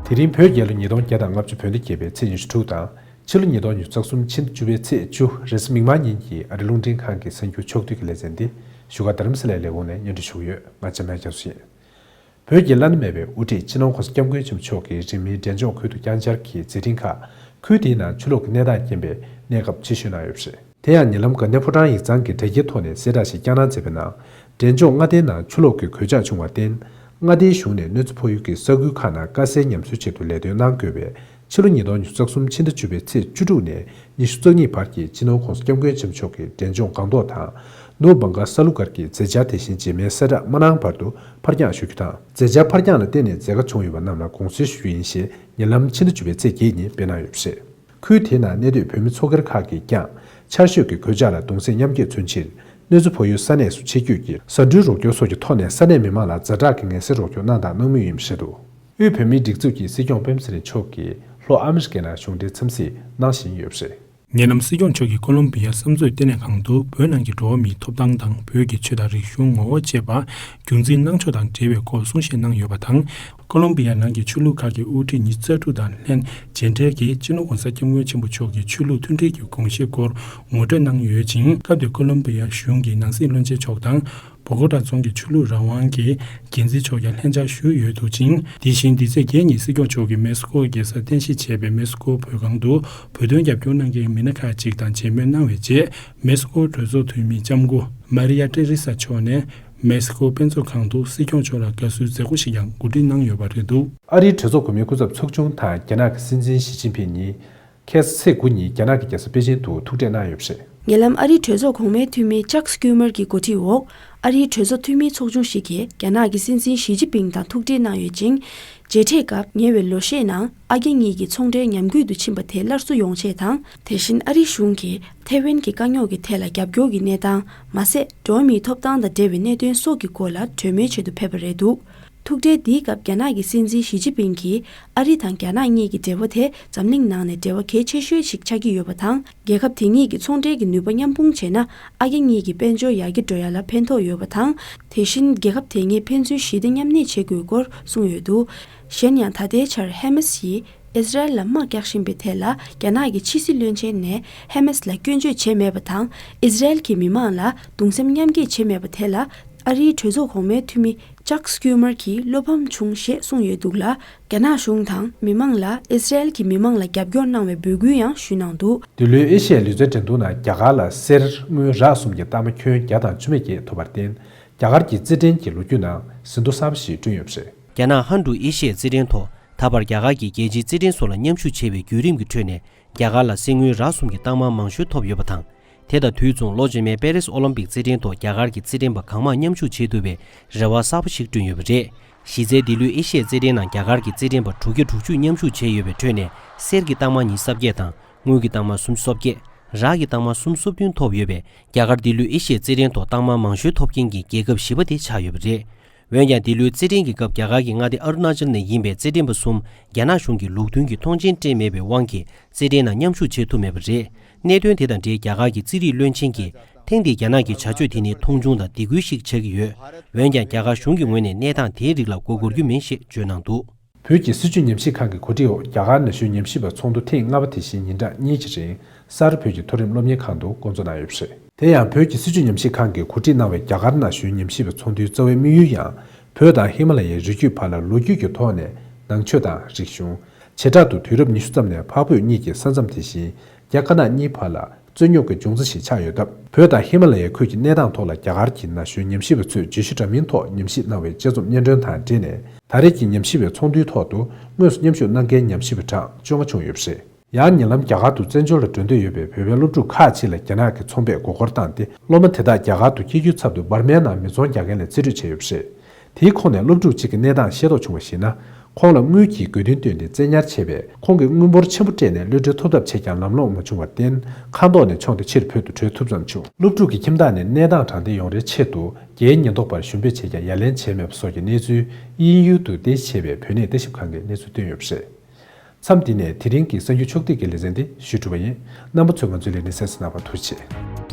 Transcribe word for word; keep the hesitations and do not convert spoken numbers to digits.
དེ་རིང་བོད་རྒྱལ་ལོ་ཉིས་སྟོང་བརྒྱ་དང་ལྔ་བཅུ་བོད་ཟླ་བརྒྱད་པའི་ཚེས་ཉི་ཤུ་དྲུག་དང་། ཕྱི་ལོ་ཉིས་སྟོང་ཉི་ཤུ་རྩ་གསུམ་ཕྱི་ཟླ་བཅུ་པའི་ཚེས་བཅུ་རེས་གཟའ་མིག་དམར་ཉིན་གྱི་ཨ་རི་རླུང་འཕྲིན་ཁང་གི་གསར་འགྱུར་ཕྱོགས་བསྡུས་ཀྱི་ལེ་ཚན་འདི་བཞུགས་སྒར་རྡ་རམ་ས་ལའི་ལས་ཁུངས་ནས་སྙན་སྒྲོན་ཞུ་གི་ཡོད། ང་འཇམ་དབྱངས་རྒྱ་མཚོ་ཡིན། བོད་ཀྱི་བླ་ན་མེད་པའི་དབུ་ཁྲིད་སྤྱི་ནོར་༸གོང་ས་༸སྐྱབས་མགོན་ཆེན་པོ་མཆོག་གིས་རིང་མིན་འབྲས་ལྗོངས་ཁུལ་དུ་བསྐྱངས་འཆར་གྱི་མཛད་འཕྲིན་ཁག་ཁུལ་དེའི་ནང་ཆུ་ལོག་གི་གནས་སྟངས་རྐྱེན་པས་གནས་སྐབས་ཕྱིར་བཤོལ་གནང་ཡོད་པ་རེད། དེ་ཡང་ཉེ་ལམ་དགའ་ལྡན་ཕོ་བྲང་ཡིག་ཚང་གི་དྲ་རྒྱའི་ཐོག་ནས་གསལ་བསྒྲགས་ཤིག་བསྐྱངས་གནང་མཛད་པའི་ནང་། འབྲས་ལྗོངས་མངའ་སྡེའི་ནང་ཆུ་ལོག་གི་གོད་ཆག་བྱུང་བར་བརྟེན། མངའ་སྡེའི་གཞུང་ནས་གནོད་འཚེ་ཕོག་ཡུལ་གྱི་ས་ཁུལ་ཁག་ནང་དཀའ་སེལ་ཉམས་གསོའི་ཆེད་དུ་ལས་དོན་གནང་དགོས་པས། ཕྱི་ལོ་ཉིས་སྟོང་ཉི་ཤུ་རྩ་གསུམ་ཕྱི་ཟླ་བཅུ་པའི་ཚེས་བཅུ་དྲུག་ནས་ཉི་ཤུ་རྩ་གཉིས་བར་གྱི་སྤྱི་ནོར་༸གོང་ས་༸སྐྱབས་མགོན་ཆེན་པོ་མཆོག་གི་འབྲས་ལྗོངས་སྒང་ཏོག་དང་། ནུབ་བྷང་ག་ས་ལུ་སྒར་གྱི་མཛད་འཆར་དེ་བཞིན་རྗེས་མའི་གསལ་བསྒྲགས་མ་གནང་བར་དུ་ཕར་འགྱངས་ཞུ་རྒྱུ་དང་། མཛད་འཆར་ཕར་འགྱངས་ལ་བརྟེན་ནས་མཛད་དཀའ་བྱུང་ཡོད་པ་རྣམས་ལ་དགོངས་སེལ་ཞུ་རྒྱུ་ཡིན་ཞེས་ཉེ་ལམ་ཕྱི་ཟླ་བཅུ་པའི་ཚེས་བརྒྱད་ཉིན་སྤེལ་གནང་ཡོད་པ་རེད། ཁུལ་དེའི་ནང་གནས་སྡོད་བོད་མི་ཚོགས་སྒེར་ཁག་གིས་ཀྱང་ཆར་ཞོད་ཀྱི་གོད་ཆག་ལ་གདུང་སེམས་མཉམ་སྐྱེད་མཚོན་ཕྱིར། གནོད་འཚེ་ཕོག་ཡུལ་ས་གནས་སུ་ཆེད་བསྐྱོད་ཀྱིས་ཟ་འབྲུའི་རོགས་སྐྱོར་སོགས་ཀྱི་ཐོག་ནས་ས་གནས་མི་མང་ལ་ཛ་དྲག་གི་ངལ་སེལ་རོགས་སྐྱོར་གནང་དང་གནང་མུས་ཡིན་པ་བཤད་འདུག་དབུས་བོད་མིའི་སྒྲིག་འཛུགས་ཀྱི་སྲིད་སྐྱོང་སྤེན་པ་ཚེ་རིང་མཆོག་གིས་ལྷོ་ཨ་མི་རི་ཀའི་ནང་གཞུང་འབྲེལ་འཚམས་གཟིགས་གནང་བཞིན་ཡོད་པ་རེད། ཉེ་ལམ་སྲིད་སྐྱོང་མཆོག་གིས་ཀོ་ལོམ་བི་ཡ་བསམ་མཛོད་ལྟེ་གནས་ཁང་དུ་བོད་ནང་གི་འགྲོ་བ་མིའི་ཐོབ་ཐང་དང་བོད་ཀྱི་ཆོས་དང་རིག་གཞུང་ངོ་བོ་བཅས་པ་རྒྱུན་འཛིན་གནང་ཕྱོགས་དང་འབྲེལ་བའི་སྐོར་གསུང་བཤད་གནང་ཡོད་པ་དང་། ཀོ་ལོམ་བི་ཡ་ནང་གི་ཆོས་ལུགས་ཁག་གི་དབུ་ཁྲིད་ཉི་ཤུ་རྩ་དྲུག་དང་ལྷན་མཇལ་འཕྲད་ཀྱིས་སྤྱི་ནོར་༸གོང་ས་༸སྐྱབས་མགོན་ཆེན་པོ་མཆོག་གི་ཆོས་ལུགས་མཐུན་སྒྲིལ་གྱི་དགོངས་བཞེད་སྐོར་ངོ་སྤྲོད་གནང་ཡོད་ཅིང་། སྐབས་དེར་ཀོ་ལོམ་བི་ཡ་གཞུང་གི་ནང་སྲིད་བློན་ཆེན་མཆོག་དང་། བྷོ་གོ་ཊ་རྫོང་གི་ཆོས་ལུགས་རང་དབང་གི་འགན་འཛིན་མཆོག་ཀྱང་ལྷན་བཅར་ཞུས་ཡོད་འདུག་ཅིང་། དེ་བཞིན་འདི་ཚེས་བརྒྱད་ཉིན་སྲིད་སྐྱོང་མཆོག་གིས་མེག་སི་ཀོ་རྒྱལ་ས་རྟེན་གཞི་བྱས་པའི་མེག་སི་ཀོ་བོད་ཁང་དུ་བོད་དོན་རྒྱབ་སྐྱོར་གནང་མཁན་མི་སྣ་ཁག་ཅིག་དང་མཇལ་མོལ་གནང་བའི་རྗེས། མེག་སི་ཀོ་གྲོས་ཚོགས་འཐུས་མི་ལྕམ་སྐུ་མ་རི་ཡ་ཏེ་རི་ས་མཆོག་ནས་མེག་སི་ཀོ་དཔེ་མཛོད་ཁང་དུ་སྲིད་སྐྱོང་མཆོག་ལ་དགའ་བསུའི་མཛད་སྒོ་ཞིག་ཀྱང་གོ་སྒྲིག་གནང་ཡོད་པ་རེད་འདུག་ཨ་རིའི་གྲོས་ཚོགས་གོང་མའི་སྐུ་ཚབ་ཚོགས་ཆུང་དང་རྒྱ་ནག་གི་སྲིད་འཛིན་ཞི་ཅིན་ཕིང་གཉིས། ཁ་སང་ཚེས་དགུ་ཉིན་རྒྱ་ནག་གི་རྒྱལ་ས་པེ་ཅིང་དུ་ཐུག་འཕྲད་གནང་ཡོད་པ་རེད། ཉེ་ལམ་ཨ་རིའི་གྲོས་ཚོགས་གོང་མའི་འཐུས་མི་ཅག་སི་ཀིའུ་མར་གྱི་འགོ་ཁྲིད་འོག་ཨ་རིའི་གྲོས་ཚོགས་འཐུས་མིའི་ཚོགས་ཆུང་ཞིག་གིས་རྒྱ་ནག་གི་སྲིད་འཛིན་ཞི་ཅིན་ཕིང་དང་ཐུག་འཕྲད་གནང་ཡོད་ཅིང་། མཇལ་འཕྲད་སྐབས་ཉེ་བའི་ལོ་ཤས་ནང་ཨ་རྒྱ་གཉིས་ཀྱི་ཚོང་འབྲེལ་ཉམས་རྒུད་དུ་ཕྱིན་པ་དེ་སླར་གསོ་ཡོང་ཆེད་དང་། དེ་བཞིན་ཨ་རི་གཞུང་གིས་ཐའེ་ཝན་གྱི་དཀའ་རྙོག་གི་ཐད་ལ་རྒྱབ་སྐྱོར་གྱི་གནས་སྟངས། མ་ཟད། འགྲོ་བ་མིའི་ཐོབ་ཐང་དང་འབྲེལ་བའི་གནད་དོན་སོགས་ཀྱི་སྐོར་ལ་གྲོས་མོལ་ཆེད་དུ་ཕེབས་པ་རེད་འདུག་ཐུག་འཕྲད་འདིའི་སྐབས་རྒྱ་ནག་གི་སྲིད་འཛིན་ཞི་ཅིན་ཕིང་གིས་ཨ་རི་དང་རྒྱ་ནག་གཉིས་ཀྱི་འབྲེལ་བ་དེ་འཛམ་གླིང་ནང་ནས་འབྲེལ་བ་གལ་ཆེ་ཤོས་ཤིག་ཆགས་ཀྱི་ཡོད་པ་དང་། རྒྱལ་ཁབ་དེ་གཉིས་ཀྱི་ཚོང་འབྲེལ་གྱི་ནུས་པ་མཉམ་སྤུངས་བྱས་ན། ཨ་རྒྱ་གཉིས་ཀྱི་དཔལ་འབྱོར་ཡར་རྒྱས་འགྲོ་ཡ་ལ་ཕན་ཐོགས་ཡོད་པ་དང་། དེ་བཞིན་རྒྱལ་ཁབ་དེ་གཉིས་ཕན་ཚུན་ཞི་བདེ་མཉམ་གནས་བྱེད་དགོས་སྐོར་གསུངས་ཡོད་འདུག་གཞན་ཡང་། ད་ལྟའི་ཆར་ཧེ་མ་སི་ཡིས་ཨིས་ར་ཨེལ་ལ་དམག་རྒྱག་བཞིན་པའི་ཐད་ལ། རྒྱ་ནག་གི་ཕྱི་སྲིད་བློན་ཆེན་ནས་ཧེ་མ་སི་ལ་སྐྱོན་བརྗོད་བྱས་མེད་པ་དང་། ཨིས་ར་ཨེལ་གྱི་མི་མང་ལ་གདུང་སེམས་མཉམ་སྐྱེད་བྱས་མེད་པ་དེ་ལ། ཨ་རིའི་གྲོས་ཚོགས་གོང་མའི་འཐུས་མི་ཅག་སི་ཀིའུ་མར་གྱིས་བློ་ཕམ་བྱུང་ཞེས་གསུངས་ཡོད་འདུག་ལ། རྒྱ་ནག་གཞུང་དང་མི་མང་ལ་ཨིས་ར་ཨེལ་གྱི་མི་མང་ལ་རྒྱབ་སྐྱོར་གནང་བའི་འབོད་སྐུལ་ཡང་ཞུས་གནང་འདུག་འདི་ལོའི་ཨེ་ཤི་ཡའི་ལུས་རྩལ་འགྲན་བསྡུར་ནང་རྒྱ་གར་ལ་གསེར་དངུལ་རག་གསུམ་གྱི་རྟགས་མ་ཁྱོན་བརྒྱ་དང་བཅུ་མེད་བརྒྱད་ཐོབ་པར་བརྟེན། རྒྱ་གར་གྱི་རྩེད་འགྲན་གྱི་ལོ་རྒྱུས་ནང་ཟིན་ཐོ་གསར་པ་ཞིག་བསྐྲུན་ཡོད་པ་རེད། རྒྱ་ནག་ཧན་ཀྲུའུ་ཨེ་ཤི་ཡའི་རྩེད་འགྲན་ཐོག་ད་བར་རྒྱ་གར་གྱིས་རྒྱལ་སྤྱིའི་རྩེད་འགྲན་སོགས་ལ་མཉམ་ཞུགས་བྱས་པའི་བརྒྱུད་རིམ་གྱི་ཁྲོད་ནས། རྒྱ་གར་ལ་གསེར་དངུལ་རག་གསུམ་གྱི་རྟགས་མ་མང་ཤོས་ཐོབ་ཡོད་པ་དང་། དེ་དང་དུས་མཚུངས་ལོ་རྗེས་མའི་པེ་རིས་ཨོ་ལིམ་པིག་རྩེད་འགྲན་ཐོག་རྒྱ་གར་གྱི་རྩེད་འགྲན་པ་གང་མང་མཉམ་ཞུགས་བྱེད་ཐུབ་པའི་རེ་བ་གསར་པ་ཞིག་བསྐྲུན་ཡོད་པ་རེད། གཞི་རྩའི་འདི་ལོའི་ཨེ་ཤི་ཡའི་རྩེད་འགྲན་ནང་རྒྱ་གར་གྱི་རྩེད་འགྲན་པ་དྲུག་བརྒྱ་དྲུག་ཅུ་མཉམ་ཞུགས་བྱས་ཡོད་པའི་ཁྲོད་ནས་གསེར་གྱི་རྟགས་མ་ཉི་ཤུ་རྩ་བརྒྱད་དང་། དངུལ་གྱི་རྟགས་མ་སུམ་ཅུ་སོ་བརྒྱད། རག་གི་རྟགས་མ་སུམ་ཅུ་སོ་བདུན་ཐོབ་ཡོད་པས། རྒྱ་གར་འདི་ལོའི་ཨེ་ཤི་ཡའི་རྩེད་འགྲན་ཐོག་རྟགས་མ་མང་ཤོས་ཐོབ་མཁན་གྱི་རྒྱལ་ཁབ་བཞི་པ་དེ་ཆགས་ཡོད་པ་རེད། འོན་ཀྱང་། འདི་ལོའི་རྩེད་འགྲན་གྱི་སྐབས་རྒྱ་གར་གྱི་མངའ་སྡེ་ཨ་རུ་ན་ཅལ་ནས་ཡིན་པའི་རྩེད་འགྲན་པ་གསུམ་རྒྱ་ནག་གཞུང་གིས་ལུགས་མཐུན་གྱི་ཐོངས་མཆན་སྤྲད་མེད་པའི་དབང་གིས། རྩེད་འགྲན་ནང་མཉམ་ཞུགས་བྱེད་ཐུབ་མེད་པ་རེད། གནད་དོན་དེ་དང་འབྲེལ་རྒྱ་གར་གྱི་རྩེད་རིགས་བློན་ཆེན་གྱིས། ཐེངས་འདིའི་རྒྱ་ནག་གི་བྱ་སྤྱོད་དེ་ནི་མཐོང་ཆུང་དང་སྡིགས་སྐུལ་ཞིག་ཆགས་ཀྱི་ཡོད། འོན་ཀྱང་། རྒྱ་གར་གཞུང་གི་ངོས་ནས་གནས་སྟངས་དེའི་རིགས་ལ་མགོ་འཁོར་རྒྱུ་མིན་ཞེས་བརྗོད་གནང་འདུག་བོད་ཀྱི་སྲིད་བྱུས་ཉམས་ཞིབ་ཁང་གི་གོ་སྒྲིག་འོག་རྒྱ་གར་ན་གཞོན་ཉམས་ཞིབ་པ་ཚོགས་འདུ་ཐེངས་ལྔ་པ་དེ་བཞིན་ཉིན་གྲངས་གཉིས་ཀྱི་རིང་གསར་བོད་ཀྱི་མཐོ་རིམ་སློབ་གཉེར་ཁང་དུ་བསྐོང་ཚོགས་གནང་ཡོད་པ་རེད། དེ་ཡང་བོད་ཀྱི་སྲིད་བྱུས་ཉམས་ཞིབ་ཁང་གིས་གོ་སྒྲིག་གནང་བའི་རྒྱ་གར་ན་གཞོན་ཉམས་ཞིབ་པའི་ཚོགས་འདུའི་རྩ་བའི་དམིགས་ཡུལ་ཡང་། བོད་དང་ཧི་མ་ལ་ཡའི་རི་རྒྱུད་བར་ལ་ལོ་རྒྱུས་ཀྱི་ཐོག་ནས་ནང་ཆོས་དང་རིག་གཞུང་། བྱེ་བྲག་ཏུ་དུས་རབས་ཉི་ཤུ་ཙམ་ནས་འཕགས་བོད་གཉིས་ཀྱི་ས་མཚམས་དེ་བཞིན་རྒྱ་དཀར་ནག་གཉིས་བར་ལ་རྩོད་རྙོག་གི་འབྱུང་རྩ་ཞིག་ཆགས་ཡོད་སྟབས། བོད་དང་ཧི་མ་ལ་ཡའི་ཁུལ་གྱི་གནས་སྟངས་ཐོག་ལ་རྒྱ་གར་གྱི་ན་གཞོན་ཉམས་ཞིབ་པ་ཚོས་བརྗོད་གཞི་འདྲ་མིན་ཐོག་ཉམས་ཞིབ་གནང་བའི་དཔྱད་རྩོམ་སྙན་སྒྲོན་དང་འབྲེལ་ནས། ད་རེས་ཀྱི་ཉམས་ཞིབ་པའི་ཚོགས་འདུའི་ཐོག་ཏུ་དངོས་སུ་མཉམ་ཞུགས་གནང་མཁན་ཉམས་ཞིབ་པ་གྲངས་བཅོ་ལྔ་བྱུང་ཡོད་པ་རེད། ཡང་ཉེ་ལམ་རྒྱ་གར་དུ་བཙན་བྱོལ་ལ་འགྲོ་འདོད་ཡོད་པའི་བོད་པའི་སློབ་ཕྲུག་ཁག་ཅིག་ལ་རྒྱ་ནག་གི་ཚོང་པས་མགོ་སྐོར་བཏང་སྟེ། སློབ་མ་དེ་དག་རྒྱ་གར་དུ་སྐྱེལ་རྒྱུའི་ཚབ་ཏུ་འབར་མའི་ནང་མི་ཚོང་རྒྱག་མཁན་ལ་རྩིས་སྤྲོད་བྱས་ཡོད་པ་རེད། དེའི་ཁོངས་ནས་སློབ་ཕྲུག་ཅིག་གི་གནས་སྟངས་ཤེས་རྟོགས་བྱུང་བར་གཞིགས་ན། ཁོང་ལ་དངུལ་གྱི་དགོས་འདུན་བཏོན་ཏེ་བཙན་ཉར་བྱས་པས། ཁོང་གིས་དངུལ་འབོར་ཆེན་པོ་སྤྲད་ནས་གློད་གྲོལ་ཐོབ་ཐབས་བྱས་ཀྱང་ལམ་ལྷོང་མ་བྱུང་བར་བརྟེན། ཁ་མདོག་ནས་མཆོངས་ཏེ་ཕྱིར་བོད་དུ་བྲོས་ཐུབ་ཙམ་བྱུང་། སློབ་ཕྲུག་གི་ཁྱིམ་བདག་ནས་གནས་སྟངས་དྲང་བདེན་ཡོང་རེའི་ཆེད་དུ། རྒྱའི་ཉེན་རྟོག་པར་ཞུ་འབོད་བྱས་ཀྱང་ཡ་ལན་བྱས་མེད་པ་སོགས་ཀྱི་གནས་ཚུལ་དབྱིན་ཡུལ་དུ་རྟེན་གཞི་བྱས་པའི་བོད་གནས་ལྟ་ཞིབ་ཁང་གིས་གནས་ཚུལ་བཏོན་ཡོད་པ་རེད། མཚམས་འདི་ནས་དེ་རིང་གི་གསར་འགྱུར་ཕྱོགས་བསྡུས་ཀྱི་ལེ་ཚན་འདི་ཞུས་གྲུབ་པ་ཡིན། རྣམ་པ་ཚོས་ང་ཚོའི་ལས་རིམ་གསན་གཟིགས་གནང་བར་ཐུགས་རྗེ་ཆེ།